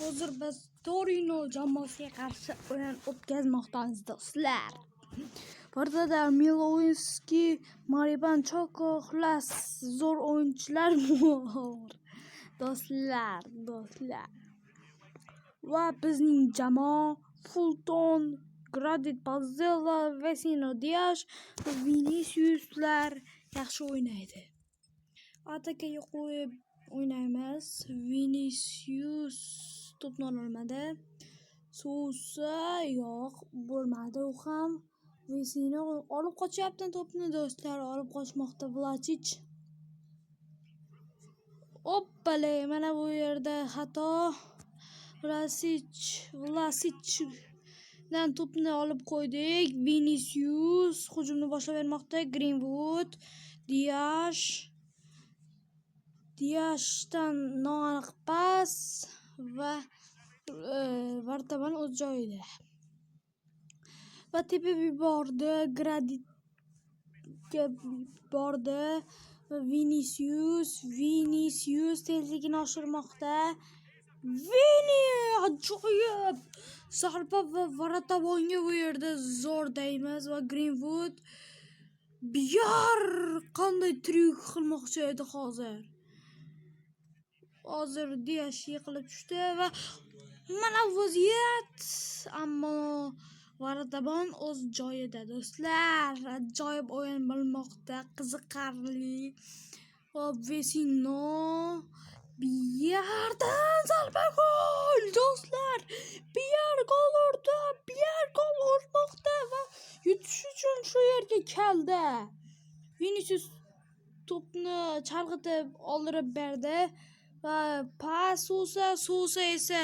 Hozir biz Torino jamoasiga qarshi o'yin o'tkazmoqdamiz, do'stlar. O'rtada Milovinski, Maripan Choko, xullas zo'r o'yinchilar bor. Do'stlar, do'stlar. Va bizning jamoa Fulton, Gradit Pazzella, Vecino Dias, Viniciuslar yaxshi o'ynaydi. Atakaga qo'yib o'ynaymiz. Vinicius to'pni ololmadi. Sousa yo'q, bo'lmadi u ham. Vecino olib qochyapti to'pni, do'stlar, olib qochmoqda Vlasic. Oppale, mana bu yerda xato. Vlasicdan to'pni olib qo'ydik. Vinicius hujumni boshlab bermoqda. Greenwood, Dias. Diashdan noaniq pas va Vartaban o'z joyida. Va tepib yubordi. Graditga bordi. Va Vinicius tezligini oshirmoqda. Vini ajoyib zarba va Vartabonga bu yerda zo'r deymiz va Greenwood Biyar qanday tryuk qilmoqchi edi hozir. Hozir Diash yiqilib tushdi va mana vaziyat, ammo Vartabon o'z joyida, do'stlar. Ajoyib o'yin bo'lmoqda, qiziqarli. Hop, Vecino Biyardan zarba, gol, do'stlar. Biyar gol urdi. Biyar gol urmoqda va yutish uchun shu yerga keldi. Vinicius to'pni chalg'itib oldirib berdi va pas Sousa, Sousa esa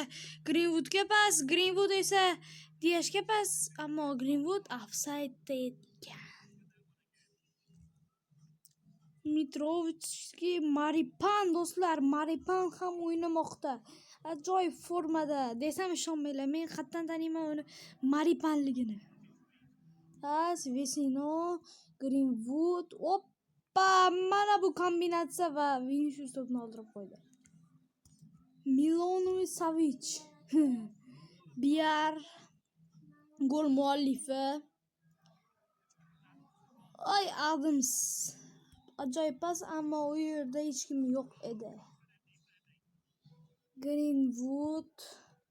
Greenwoodga pas, Greenwood esa Diashga pas, ammo Greenwood ofsaydda ekan. Mitrovski, Maripan, do'stlar, Maripan ham o'ynamoqda. Ajoyib formada desam ishonmanglar. Men qayerdan taniyman uni Maripanligini. Pas Vecino, Greenwood, oppa, mana bu kombinatsiya va Vinicius to'pni oldirib qo'ydi. Milanovic Savic. Biyar gol muallifi. Ay, Adams. Ajoyib pas, ammo u yerda hech kim yo'q edi. Greenwood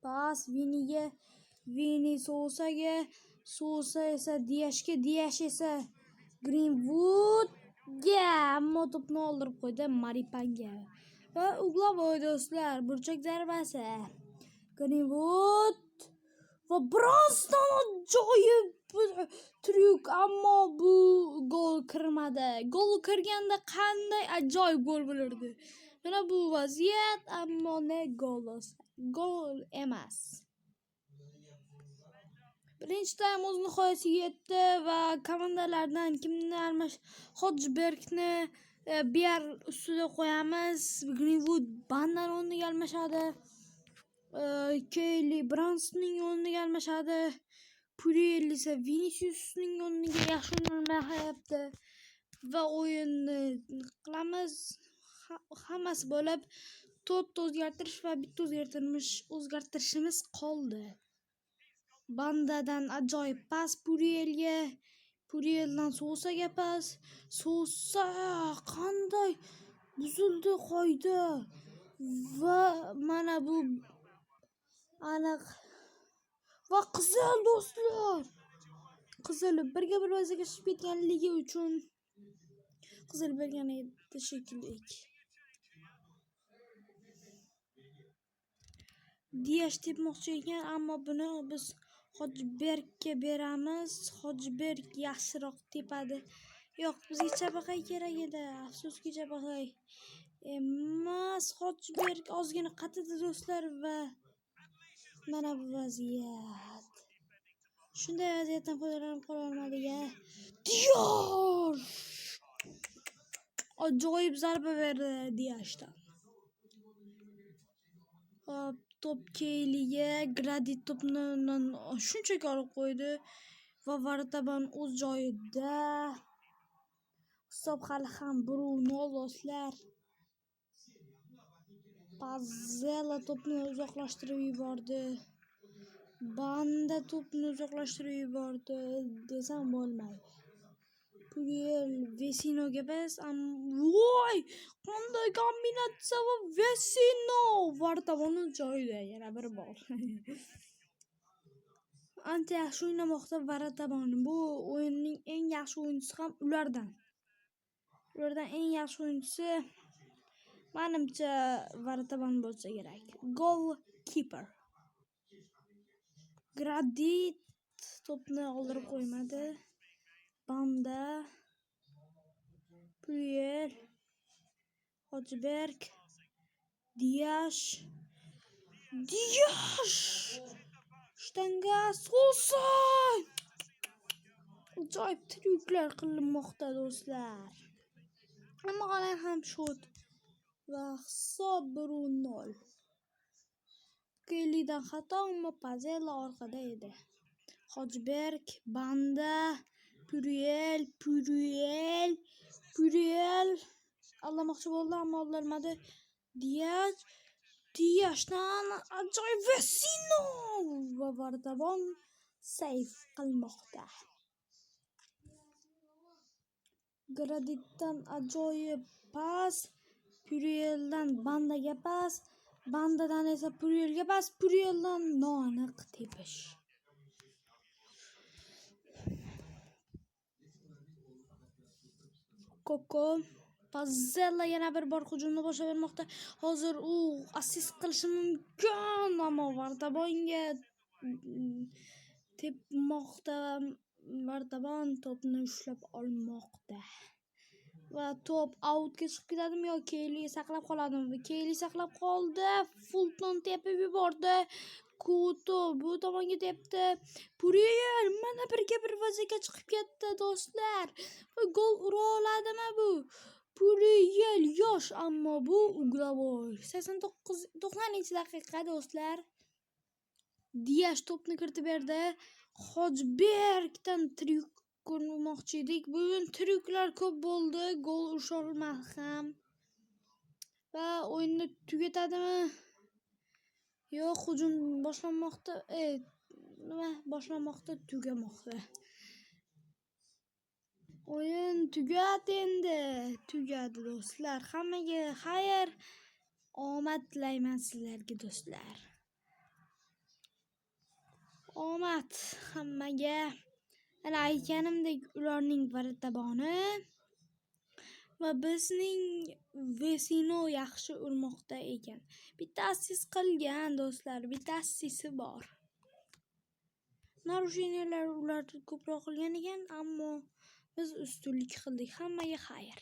pas Viniga, Vini Sousaga, Sousa esa Diashga, Diash esa Greenwoodga, ammo to'pni oldirib qo'ydi Maripanga. Va угловой, do'stlar, burchak zarbasi. Greenwood va Bronston ajoyib tryuk, ammo bu gol kirmadi. Gol kirganda qanday ajoyib gol bo'lardi. Mana bu vaziyat, ammo ne gol, do'stlar. Gol emas. Birinchi taym o'z nihoyasiga yetdi va komandalardan kimni almash Hodjbergni Biyar ustida qo'yamiz. Greenwood Bandan o'rniga almashadi. Keyli Bransonning o'rniga almashadi. Puriel esa Viniciusning o'rniga yaxshi o'ynalmayapti. Va o'yinni qilamiz. Hammasi bo'lib to'rtta o'zgartirish va bitta o'zgartirishimiz qoldi. Bandadan ajoyib pas Purielga, Purieldan Sousaga pas. Sousa qanday buzildi qoida va mana bu aniq va qizil, do'stlar. Qizil birga bir vaziyatga tushib ketganligi uchun qizil bergan edi shekilli. Diash tepmoqchi ekan, ammo buni biz Hodjbergga beramiz. Hodjberg yaxshiroq tepadi. Yo'q, bizga chapaqay kerak edi. Afsuski, chapaqay emas. Hodjberg ozgina qatidi, do'stlar, va mana bu vaziyat. Shunday vaziyatdan foydalanib qola olmadik. Diyor! Ajoyib zarba berdi Diashdan. Hop, to'p Keyliga, Gradit to'pni undan shunchaki olib qo'ydi va Vartaban o'z joyida. Hisob hali ham 1-0, do'stlar. Pazzella to'pni uzoqlashtirib yubordi. Banda to'pni uzoqlashtirib yubordi desam bo'lmaydi. Puriel Vesinoga pas. Voy! Qanday kombinatsiya va Vesino vartaboni joyida yana bir bor. Ancha yaxshi o'ynamoqda Varatabon. Bu o'yinning eng yaxshi o'yinchisi ham ulardan. Ulardan eng yaxshi o'yinchisi manimcha Varatabon bo'lsa kerak. Goalkeeper. Gradit to'pni oldirib qo'ymadi. Banda, Puriel, Hojiberg, Diash, Diash! Shtanga Sosa! Ajoyib tryuklar qilinmoqda do'stlar. Ammo hali ham shot va hisob 1-0. Kellidan xato, ammo Pazella orqada edi. Hojiberg, Banda, Puriel, Puriel, Puriel aldamoqchi bo'ldi, ammo oldirmadi. Diaz, Diashdan ajoyib Vesino va Vardabon seyf qilmoqda. Graditdan ajoyib pas, Purieldan Bandaga pas, Bandadan esa Purielga pas, Purieldan noaniq tepish. Koko Pazzella yana bir bor hujumni boshlab bermoqda. Hozir u assist qilishi mumkin, ammo Vardabonga tepmoqda. Vardabon to'pni ushlab olmoqda. Va to'p outga chiqib ketadimi yo Keyli saqlab qoladimi? Keyli saqlab qoldi. Fulton tepib yubordi. Kuto bu tomonga tepdi. Puriel mana birga bir vaziyatga chiqib ketdi do'stlar. Va gol ura oladimi bu? Puriel yosh, ammo bu uglovoy. 89 90-daqiqa do'stlar. Diash to'pni kiritib berdi. Hojbergdan tryuk ko'rmoqchi edik. Bugun tryuklar ko'p bo'ldi. Gol urisholmadi ham. Va o'yinni tugatadimi? Yo'q, hujum boshlanmoqda. Nima boshlanmoqda, tugamoqda. O'yin tugadi endi. Tugadi do'stlar. Hammaga xayr. Omad tilayman sizlarga do'stlar. Omad hammaga. Ana aytganimdek, ularning Varataboni va bizning Vesino yaxshi urmoqda ekan. Bitta assist qilgan do'stlar, bitta assisti bor. Narusheniyalar ular ko'proq qilgan ekan, ammo biz ustunlik qildik. Hammaga xayr.